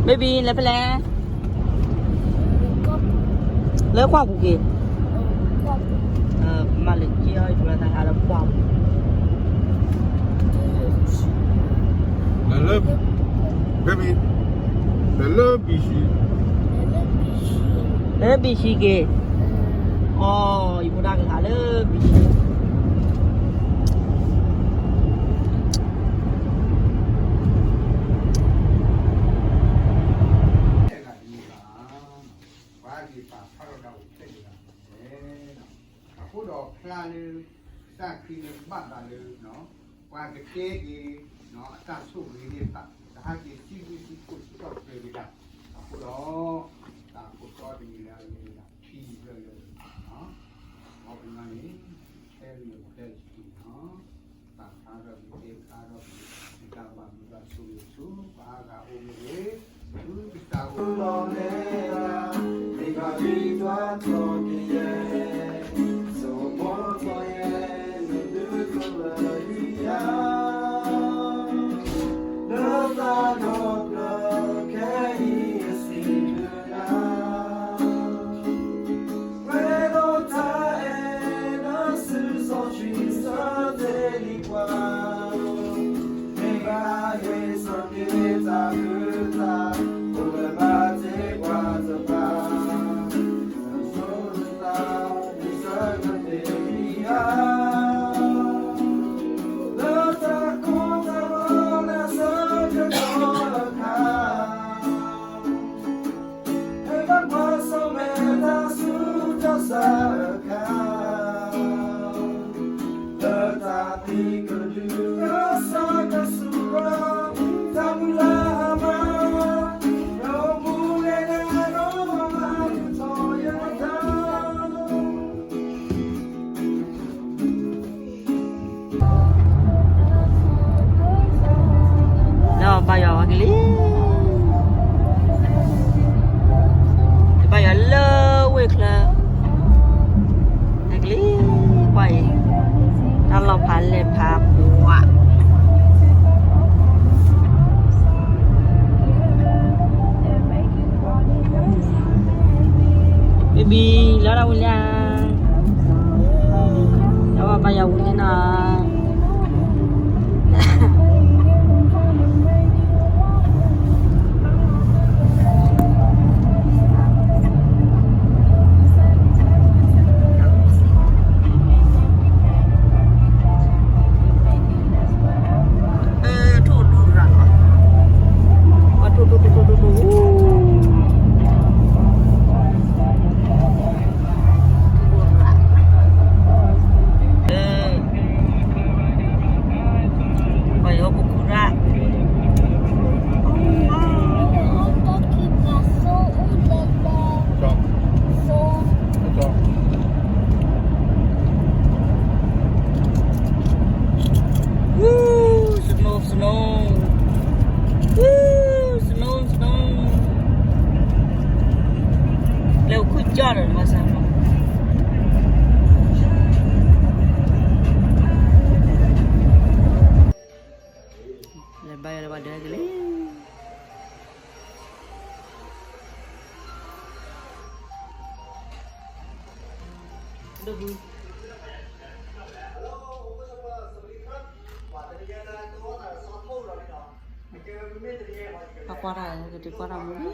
Baby လဲၤဖဲလဲၣ်, လၢကွၢ်ပူၤက့ၤ, မၤလၢက့ၤအီၤ ယတဝဲတဟးလၢကွၢ်ပူၤ, လၢ baby လၢ လၢ ဘံၣ်ဆံ, လၢဘံၣ်ဆံက့ၤ, အိ ယဖိဒၣ်ကဟးလၢဘံၣ်ဆံ ပှၤက့ၤပာ်ဖျါထီၣ်တၢ်အိၣ်ဖျဲၣ်လၢ်လၢ်န့ၣ်, အဃိဒီးဖျါလၢ ကစၢ်ခရံာ်န့ၣ်ဘၣ်သးလၢ ပှၤကတဲက့ၤ အတၢ်ဆိၣ်ဂ့ၤန့ၣ်သး တဟဲက့ၤစံးဘျုးစံးဖှိၣ်စံးထီၣ်ပတြၢၤက့ၤတၢ်, အဃိဒီး တၢ်ခိၣ်တီတမံၤလၢအဂ့ၤဒၣ်ထံယၢၢ်လၢ မ်ပညီန့ၣ် ခဲလၢာ်ခဲဆ့န့ၣ် ပာ်ဖျါထီၣ်က့ၤ တဲဖျါထီၣ်က့ၤ တၢ်ဘၣ်မူဘၣ်ဆိၣ်ဂ့ၤဆူ ပှၤအါဂၤအိၣ်မူဂ့ၤ, သုကစၢ်အိၣ်လီၤလဲၣ်, မ့ၢ်ဂ့ၤဒွးထီၣ်က့ၤယဲ, စိမိၣ်ထီၣ်ယဲနဒုးကလၢယၤ, လၢတၢ်ဒီဖျၢၣ်ခဲအံၤအစံးဘျုးနၤ ဝဲဒီးတၢ်အဲၣ်လၢစုစီဆှံစၢသ့လံပှၤ, မ့ၢ်ဘၣ်ဟ့ၣ်စီက့ၤတၢ်ဂ့ၤတၢ်ဘျုးတၢ် အိၣ်လၢဘၣ်စ့ၢ်ပှၤတဖၣ်, စိတၢ် လၢတၢ်ကိၢ်တၢ်ဂီၤလၢဆၢကတီၢ်အခါ, ဟဲဘၣ်ပှၤစီၤမဲာ်တၢ်ဆူတၢ်ဆါအခါ, လၢတၢ်သံကဒုကစၢ်ကစူၤရၤ, တၢ်မုၢ်လၢ်ဟါမၢ်, ဒီးမူလဲၤနၤဒီးမၤထီၣ်ယတၢ် လၢဘါယွၤဝဲကလံၤ, ဘါယွၤလၢဝ့ၢ်ချၢ, ကလံၤ, ကွၢ်အံၤ, တၢ်လီၢ်ဖးလဲၢ်ဖးပှၢ် baby လၢတၢ်ဝံၤလံဧါ, လၢဘါယွၤဝံၤလံနီၤ. Woo, snow, snow. Woo, snow, snow. လဲၤအိၣ်ခုၣ်ကၠီၣ်ဒီး ဘၣ်ဆၣ် လဲၤဘါယွၤလၢပှၤဒၢးကလံၤ ပကွၢ်တၢ် ကတကွၢ်တၢ်မူလံ.